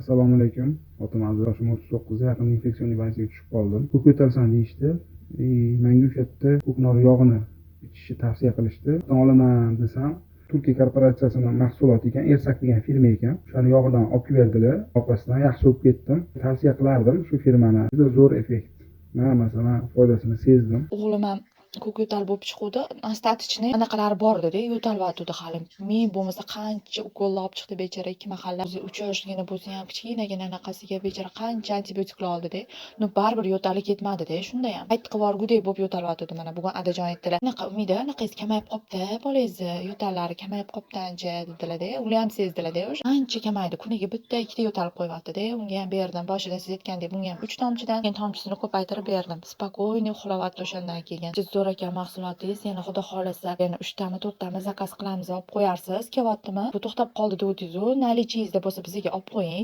Assalomu alaykum. Otim Aziz, yoshim 39, yaqinda инфекционный больница ga tushib qoldim. Ko'k yo'talsan deyishdi. И menga o'sha yerda ko'knor yog'ini ichishni tavsiya qilishdi. Olaman desam, Turkiya korporatsiyasini mahsuloti ekan, Ersak degan firma ekan. O'shani yog'idan olib kelib berdilar. Orqasidan yaxshi bo'lib ketdim. Tavsiya qilardim shu firmani. Juda zo'r effekt. Man masalan foydasini sezdim. O'g'lim ham ko'k yo'tal bo'lib chiquvdi. Остаточный anaqalari bor edi, yo'talyotgandi hali. Ming bo'lmasa qancha ukollar olib chiqdi bechora ikki mahalla. O'zi 3 yoshligina bo'lsa ham, kichkinagina anaqasiga bechora qancha antibiotiklar oldida. Но baribir yo'tali ketmadi-da shundayam. Qayt qilib yuborgudek bo'lib yo'talyotgandi mana bugun adajon aytdilar. "Anaqa Umida, anaqangiz kamayib qolibdi, bolangizni yo'tallari kamayib qolibdi ancha", dedilar-da. Ular ham sezdilar-da o'sha. Ancha kamaydi. Kuniga bitta, ikkita yo'talib qo'yyapti-da. Unga ham berdim. Boshida siz aytgandek, bunga ham 3 tomchidan, keyin tomchisini ko'paytirib berdim. Спокойный uxlayapti o'shandan keyin. Zo'r ekan mahsulotingiz. Yana, Xudo xohlasa, yana uchtami, to'rttami заказ qilamiz, olib qo'yarsiz. Kelyaptimi? Bu to'xtab qoldi degandingiz-u, наличие ngizda bo'lsa, bizga olib qo'ying.